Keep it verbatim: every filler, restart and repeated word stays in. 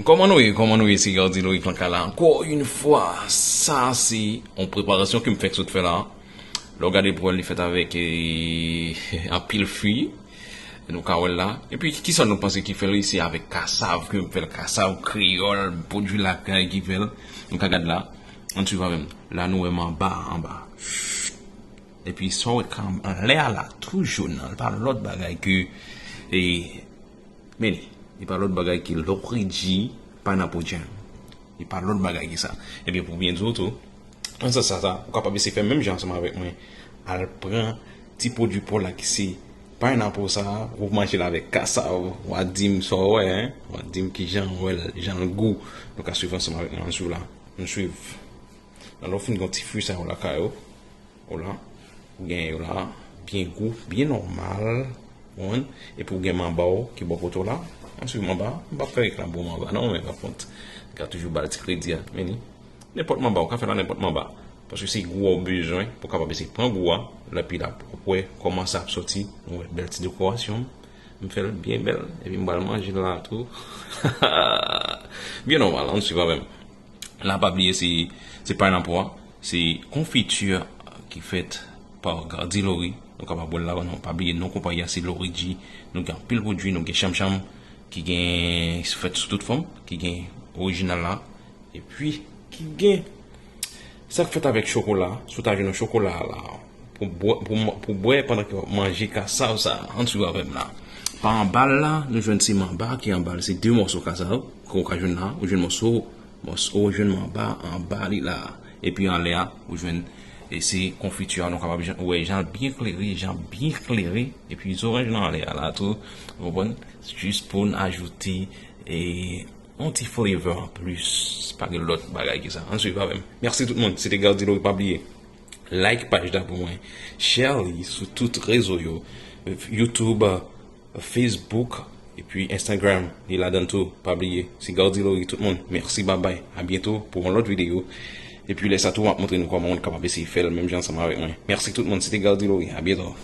Kòman nou ye? Kòman nou ye? Se Gardy Lorik lan kay la ankò yon fwa. Sa se yon preparasyon ke m fèk sot fè la. Lè w gade pou wè, li fèt avèk eh, anpil fwi. Nou ka wè l la. Epi kisa nou panse ki fè l? Se avèk kasav ke m fè l. Kasav kreyòl, pwodui lakay ki fè l. Nou ka gad la. Ann swiv avè m. La nou wè manba anba. Epi sa w wè anlè a la, tou jòn nan, li pa lòt bagay ke eh, Men li, li pa lòt bagay ke Lorigi Pineapple Jam. Li pa lòt bagay ke sa. Ebyen, pou byen di w tou, nan sans sa, sa, ou kapab eseye fè menm jan ansanm avèk mwen. Al pran ti pwodui pa w la ki se pineapple sa, ou manje l avèk kasav, w a di m sa w wè, en. W a di m kijan w wè l, jan l gou. Nou ka swiv ansanm avèk mwen, ann swiv la. Ann swiv. Nan lè w fin gen ti fwi sa yo lakay ou, ou la, ou gen yo la, byen gou, byen nòmal, ou konprann? Epi ou gen manba w ki bò kote w la. Ann swiv manba, m p ap fè reklam pou manba, non, men pa kont, m ka toujou ba l ti kredi a. Men li, nenpòt manba, ou ka fè l a nenpòt manba. Paske se gou a w bezwen pou w kapab eseye pran gou a, lè pi la, w ap wè kòman sa ap sòti, nou wè bèl ti dekorasyon, m fè l byen bèl, epi m pral manje l la tou. Byen nòmal, ann swiv avè m. La, pa bliye, se, se pineapple a, se konfiti ki fèt pa Gardy Lory. Nou kapab wè l la, non, pa bliye, non konpayi a, se Lorigi. Nou gen anpil pwodui, nou gen chanmchanm ki gen fèt sou tout fòm, ki gen orijinal la, epi ki gen sa k fèt avèk chokola. Si w ta jwenn yon chokola la, pou bwè, pou, pou bwè pandan ke w ap manje kasav sa, ann swiv avè m la. Pa anba l la, nou jwenn se manba ki anba l, se de mòso kasav ke w ka jwenn la, ou jwenn mòso, mòso, ou jwenn manba anba li la. Epi anlè a, ou jwenn e se konfiti a, nou kapab jan, wè jan l byen klere, jan l byen klere, epi zoranj nan anlè a la tou, ou konprann? Jis pou n ajoute e, yon ti flavor an plis. Pa gen lòt bagay ke sa. Ann swiv avè m. Mèsi tout moun. Se te Gardy Lory, pa bliye. Like paj la pou mwen. Share li sou tout rezo yo. YouTube, Facebook, epi Instagram. Li ladan tou. Pa bliye. Se Gardy Lory, tout moun. Mèsi, babay. A byento pou yon lòt videyo. Epi lè sa tou, m ap montre nou kòman moun kapab eseye fè l menm jan ansanm avèk mwen. Mèsi tout moun. Se te Gardy Lory. A byento.